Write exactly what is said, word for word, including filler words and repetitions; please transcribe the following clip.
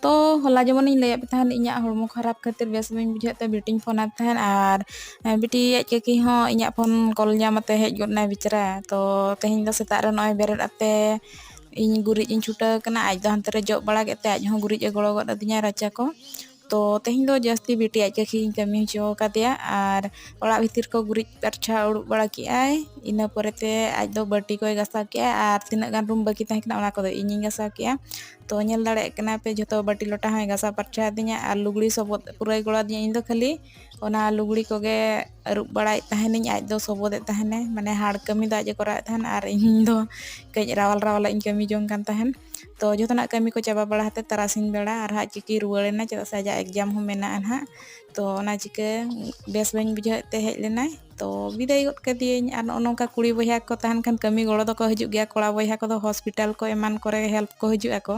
ᱛᱚ ᱦᱚᱞᱟ ᱡᱮᱢᱚᱱᱤᱧ ᱞᱟᱹᱭᱟᱫ ᱯᱮ ᱛᱟᱦᱮᱱ, ᱤᱧᱟᱹᱜ ᱦᱚᱲᱢᱚ ᱠᱷᱟᱨᱟᱯ ᱠᱷᱟᱹᱛᱤᱨ ᱵᱮᱥ ᱵᱟᱹᱧ ᱵᱩᱡᱷᱟᱹᱣᱮᱫ ᱛᱮ ᱵᱤᱴᱤᱧ ᱯᱷᱳᱱ ᱟᱫᱮ ᱛᱟᱦᱮᱱ, ᱟᱨ ᱵᱤᱴᱤ ᱟᱡ ᱠᱟᱹᱠᱤ ᱦᱚᱸ ᱤᱧᱟᱹᱜ ᱯᱷᱳᱱ ᱠᱚᱞ ᱧᱟᱢ ᱟᱛᱮ ᱦᱮᱡ ᱜᱚᱫ ᱱᱟᱭ ᱵᱮᱪᱟᱨᱟ᱾ ᱛᱚ ᱛᱮᱦᱮᱧ ᱫᱚ ᱥᱮᱛᱟᱜ ᱨᱮ ᱱᱚᱜᱼᱚᱭ ᱵᱮᱨᱮᱫ ᱟᱛᱮ ᱤᱧ ᱜᱩᱨᱤᱡ ᱤᱧ ᱪᱷᱩᱴᱟᱹᱣ ᱟᱠᱟᱱᱟ, ᱟᱡ ᱫᱚ ᱦᱟᱱᱛᱮ ᱨᱮ ᱡᱚᱜ ᱵᱟᱲᱟ ᱠᱮᱫ ᱛᱮ ᱟᱡ ᱦᱚᱸ ᱜᱩᱨᱤᱡ ᱮ ᱜᱚᱲᱚ ᱜᱚᱫ ᱟᱹᱫᱤᱧᱟ ᱨᱟᱪᱟ ᱠᱚ᱾ ᱛᱚ ᱛᱮᱦᱮᱧ ᱫᱚ ᱡᱟᱹᱥᱛᱤ ᱵᱤᱴᱤ ᱟᱡ ᱠᱟᱹᱠᱤᱧ ᱠᱟᱹᱢᱤ ᱦᱚᱪᱚ ᱟᱠᱟᱫᱮᱭᱟ, ᱟᱨ ᱚᱲᱟᱜ ᱵᱷᱤᱛᱤᱨ ᱠᱚ ᱜᱩᱨᱤᱡ ᱯᱟᱨᱪᱷᱟ ᱩᱰᱩᱠ ᱵᱟᱲᱟ ᱠᱮᱜᱼᱟᱭ᱾ ᱤᱱᱟᱹ ᱯᱚᱨᱮᱛᱮ ᱟᱡ ᱫᱚ ᱵᱟᱹᱴᱤ ᱠᱚᱭ ᱜᱟᱥᱟᱣ ᱠᱮᱜᱼᱟᱭ, ᱟᱨ ᱛᱤᱱᱟᱹᱜ ᱜᱟᱱ ᱨᱩᱢ ᱵᱟᱹᱠᱤ ᱛᱟᱦᱮᱸ ᱠᱟᱱᱟ ᱚᱱᱟ ᱠᱚᱫᱚ ᱤᱧᱤᱧ ᱜᱟᱥᱟᱣ ᱠᱮᱜᱼᱟ᱾ ᱛᱚ ᱧᱮᱞ ᱫᱟᱲᱮᱭᱟᱜ ᱠᱟᱱᱟ ᱯᱮ ᱡᱷᱚᱛᱚ ᱵᱟᱹᱴᱤ ᱞᱚᱴᱟ ᱦᱚᱸᱭ ᱜᱟᱥᱟᱣ ᱯᱟᱨᱪᱷᱟ ᱟᱹᱫᱤᱧᱟ, ᱟᱨ ᱞᱩᱜᱽᱲᱤ ᱥᱚᱵᱚᱫ ᱯᱩᱨᱟᱹᱭ ᱜᱚᱲᱚ ᱟᱹᱫᱤᱧᱟ᱾ ᱤᱧ ᱫᱚ ᱠᱷᱟᱹᱞᱤ ᱚᱱᱟ ᱞᱩᱜᱽᱲᱤ ᱠᱚᱜᱮ ᱟᱹᱨᱩᱵ ᱵᱟᱲᱟᱭᱮᱫ ᱛᱟᱦᱮᱱᱤᱧ, ᱟᱡ ᱫᱚ ᱥᱚᱵᱚᱫᱮᱫ ᱛᱟᱦᱮᱱᱟᱭ, ᱢᱟᱱᱮ ᱦᱟᱲ ᱠᱟᱹᱢᱤ ᱫᱚ ᱟᱡ ᱮ ᱠᱚᱨᱟᱣᱮᱫ ᱛᱟᱦᱮᱱ, ᱟᱨ ᱤᱧ ᱫᱚ ᱠᱟᱹᱡ ᱨᱟᱣᱟᱞ ᱨᱟᱣᱟᱞᱟᱜ ᱤᱧ ᱠᱟᱹᱢᱤ ᱡᱚᱝ ᱠᱟᱱ ᱛᱟᱦᱮᱱ᱾ ᱛᱚ ᱡᱷᱚᱛᱚᱱᱟᱜ ᱠᱟᱹᱢᱤ ᱠᱚ ᱪᱟᱵᱟ ᱵᱟᱲᱟ ᱠᱟᱛᱮ ᱛᱟᱨᱟᱥᱤᱧ ᱵᱮᱲᱟ ᱟᱨᱦᱚᱸ ᱟᱡ ᱠᱤᱠᱤ ᱨᱩᱣᱟᱹᱲ ᱮᱱᱟ, ᱪᱮᱫᱟᱜ ᱥᱮ ᱟᱡᱟᱜ exam ᱦᱚᱸ ᱢᱮᱱᱟᱜᱼᱟ ᱱᱟᱦᱟᱜ᱾ ᱛᱚ ᱚᱱᱟ ᱪᱤᱠᱟᱹ ᱵᱮᱥ ᱵᱟᱹᱧ ᱵᱩᱡᱷᱟᱹᱣᱮᱫ ᱛᱮ ᱦᱮᱡ ᱞᱮᱱᱟᱭ᱾ ᱛᱚ ᱵᱤᱫᱟᱹᱭ ᱜᱚᱫ ᱠᱟᱫᱮᱭᱟᱹᱧ᱾ ᱟᱨ ᱱᱚᱜᱼᱚ ᱱᱚᱝᱠᱟ ᱠᱩᱲᱤ ᱵᱚᱭᱦᱟ ᱠᱚ ᱛᱟᱦᱮᱱ ᱠᱷᱟᱱ ᱠᱟᱹᱢᱤ ᱜᱚᱲᱚ ᱫᱚᱠᱚ ᱦᱤᱡᱩᱜ ᱜᱮᱭᱟ, ᱠᱚᱲᱟ ᱵᱚᱭᱦᱟ ᱠᱚᱫᱚ ᱦᱚᱥᱯᱤᱴᱟᱞ ᱠᱚ ᱮᱢᱟᱱ ᱠᱚᱨᱮ help ᱠᱚ ᱦᱤᱡᱩᱜ ᱟᱠᱚ᱾